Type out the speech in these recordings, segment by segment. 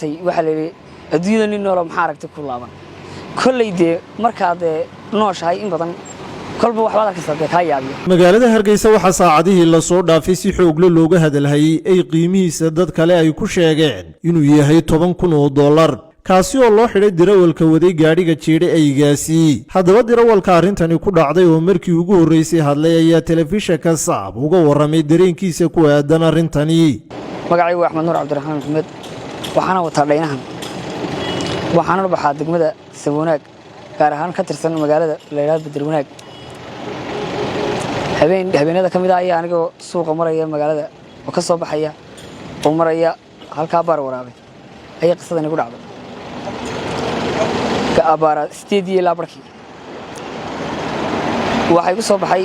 Waxaa la yidhi, adduunyada nin noolo maxaa aragti ku laaban? Kolley dee markaad nooshahay in badan, kolba waxbaad arkaysaa dee kaa yaabiya. Magaalada Hargeysa waxaa saacadihii lasoo dhaafay si xoogle looga hadalhayey ay qiimihiisa dad kale ay ku sheegeen inuu yahay $10,000, kaasi oo loo xidhay dirawalka waday gaadhiga jiidha eygaasi. Haddaba dirawalka arrintani ku dhacday oo markii ugu horreysay hadlay ayaa telefishinka Saab uga warramay dareenkiisa ku aadan arrintani. Magacaygu Axmed Nuur Cabdiraxmaan Maxamed. Waxaana wataa dhaynahan, waxaana u baxaa degmada Sabwanaag, gaar ahaan ka tirsan magaalada la yidhahdo Bedelwanaag. Habeen habeenada ka mid ah ayaa anigoo suuqa maraya magaalada oo ka soo baxaya oo maraya halkaa Baar Waraabe ayay qisadan igu dhacday. Abaara 8 iyo ilaa barkii waxaa igu soo baxay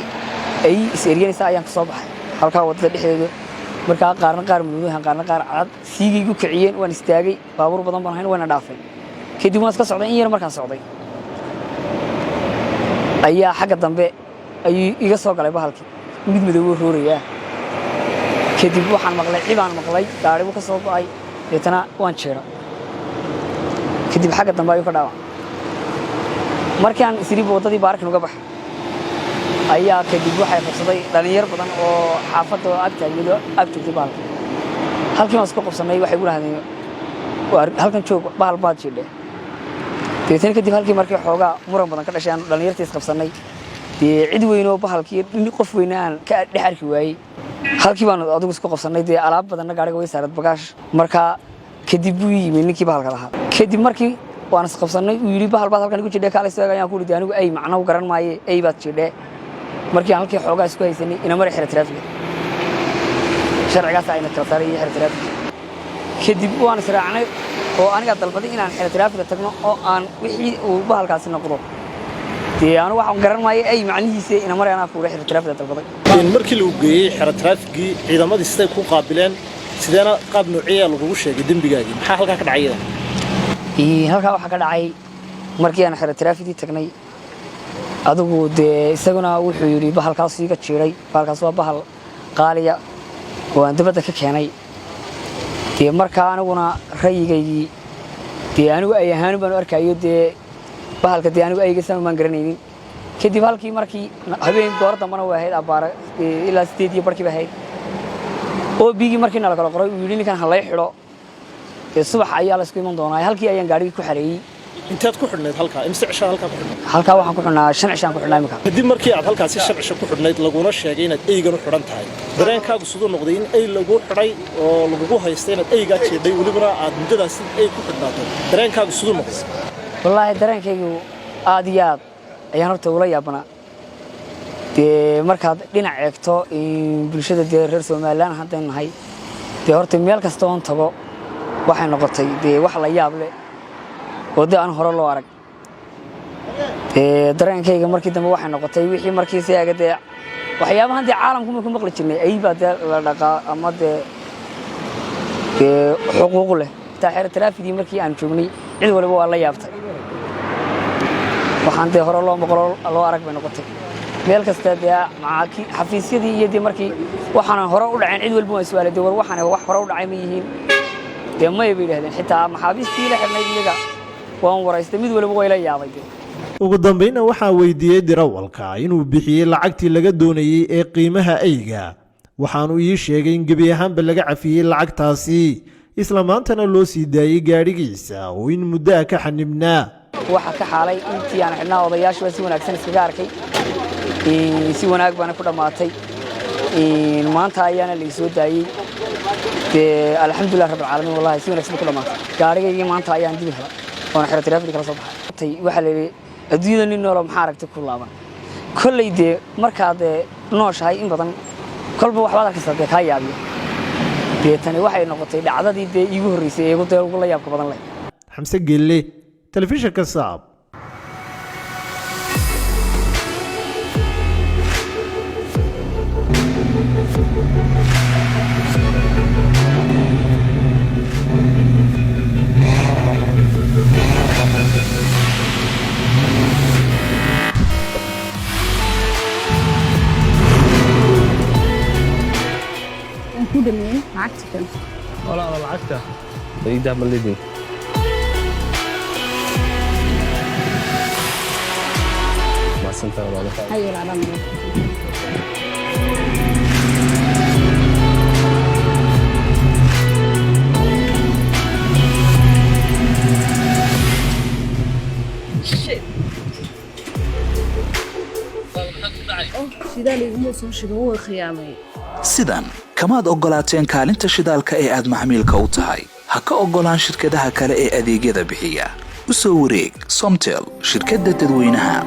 ay is eryanaysa ayaan ka soo baxay halkaa waddada dhexdeeda. Markaa qaarna qaar madow, qaarna qaar cad siigay igu kiciyeen. Waan istaagay, baabuur badan baan hayn, wayna dhaafeen. Kadib waan iska socday in yar. Markaan socday ayaa xagga dambe ayuu iga soo galay bahalkii, mid madowoo roorayaa. Kadib waxaan maqlay cibaan maqlay, gaari buu ka soo go'ay, deetana waan jeera. Kadib xagga dambe ayuu ka dhaawac. Markii aan isiri waddadii baarkin uga baxa ayaa kadib waxay qabsaday dhalinyar badan oo xaafadda oo ag taagneed oo ag joogtay bahalka. Halkii baan isku qabsannay. Waxay igu dhahdeen, "Halkan joog, bahal baad jiidhe." Deetana kadib halkii markii xoogaa muran badan ka dhashay, aan dhalinyartii isqabsannay, dee cid weynoo bahalkii qof weyne aan ka dhex arki waayey, halkii baanu adigu isku qabsannay. Dee alaab badanna gaariga way saarad bagaash. Markaa kadib buu yimi ninkii bahalka lahaa. Kadib markii waan isqabsannay, uu yidhi, "Bahal baad halkan igu jidhe, kaalay soo eeg." Ayaan ku yidhi, "Anigu ay macno u garan maaye, ay baad jidhe." Markii aan halkii xoogaa isku haysanay, ina maray xira taraafiga, sharcigaas ayna kala saaray iyo xira taraafiga. Kadib waan israacnay oo anigaa dalbaday inaan xira taraafiga tagno oo aan wixii uu bahalkaasi noqdo. Dee anu waxaan garan maayo ay macnihiisa, ina maray, anaa kuula xira taraafiga dalbaday. Markii lagu geeyey xero taraafikii, ciidamadii siday ku qaabileen? Sideena qaab noociyaa lagugu sheegay dembigaagii? Maxaa halkaa ka dhacay? Halkaa waxaa ka dhacay, markii aan xero taraafikii tagnay, adigu dee isaguna wuxuu yidhi bahalkaas iga jiiday, bahalkaas waa bahal qaaliya oo aan dibadda ka keenay. Dee markaa aniguna rayigaygii dee anigu ay ahaan baan u arkayo, dee bahalka dee anigu ayga sama maan garanaynin. Kadib halkii markii habeen goor dambana way ahayd, abbaara ilaa 8 iyo barkii bay ahayd oo bigii markii nala kala qoray, uu yidhi ninkan ha lay xidho, dee subax ayaa la isku iman doonaa. Halkii ayaan gaadhigii ku xareeyey. Inteed ku xidhnayd halkaa? Imse cishaa halkaa ku xidhnayd? Halkaa waxaan ku xidhnaa 5 cishaan ku xidhnaa imika. Kadib markii aad halkaasi 5 cisho ku xidhnayd, laguna sheegay inaad eygan u xidhan tahay, dareenkaagu siduu noqday in ey lagu xidhay oo lagugu haystay inaad eygaa jeedhay, welibana aad muddadaasi ey ku xidhnaato? Dareenkaagu siduu noqday? Wallaahi dareenkaygu aad iyo aad ayaan horta ula yaabanaa. Dee markaad dhinac eegto bulshada dee reer Somaliland haddaynu nahay, dee horta meel kasta oon tago waxay noqotay dee wax la yaab leh oo dee aan hore loo arag. Dee dareenkayga markii dambe waxay noqotay wixii markii si eega dee waxyaabahan dee caalamku ma ku maqli jirnay, ay baa dee la dhaqaa ama dee xuquuq leh. Xitaa xeer taraafigii markii aan joognay cid waliba waa la yaabtay. Waxaan dee hore loo maqlo loo arag bay noqotay. Meel kasta dee xafiisyadii iyo dee markii waxaan hore u dhaceen, cid walba waan su'aalay, dee war waxaan wax hore u dhacay ma yihiin? Dee maya bay yidhahdeen. Xitaa maxaabiistii la xidhnayd iyaga waan waraystay, mid waliba way la yaabay dee. Ugu dambaynna waxaa weydiiyey dirawalka inuu bixiyey lacagtii laga doonayey ee qiimaha eyga. Waxaanu ii sheegay in gebi ahaanba laga cafiyey lacagtaasi, isla maantana loo sii daayey gaadhigiisa oo in muddo ah ka xanibnaa. Waxa ka xaalay intii aan xidhnaa odayaashu waa si wanaagsan iskaga arkay, si wanaag baana ku dhammaatay. Maanta ayaana la isoo daayey. Dee alxamdulilah rabbilcaalamiin, wallahi si wanaagsan bay ku dhammaatay. Gaadhigaygii maanta ayaan dib helay oona xero taraafik kala soo baxay. Waxaa la yidhi, adduunyada nin noolo maxaa aragti ku laaban? Kolley dee markaad nooshahay in badan, kolba waxbaad arkaysaa dee kaa yaabiya. Dee tani waxay noqotay dhacdadii dee iigu horreysay ee dee ugu la yaabka badan leh. Xamse Gelle, telefishinka Saab. Waan ku dhameeyey lacagta kan. Walaala, lacagta. Iidahab ma leediin? Mahadsantahay walaalo. Hayo walaalo. Sidan kamaad oggolaateen kaalinta shidaalka ee aad macmiilka u tahay. Ha ka oggolaan shirkadaha kale ee adeegyada bixiya. U soo wareeg Somtel, shirkadda dadweynaha.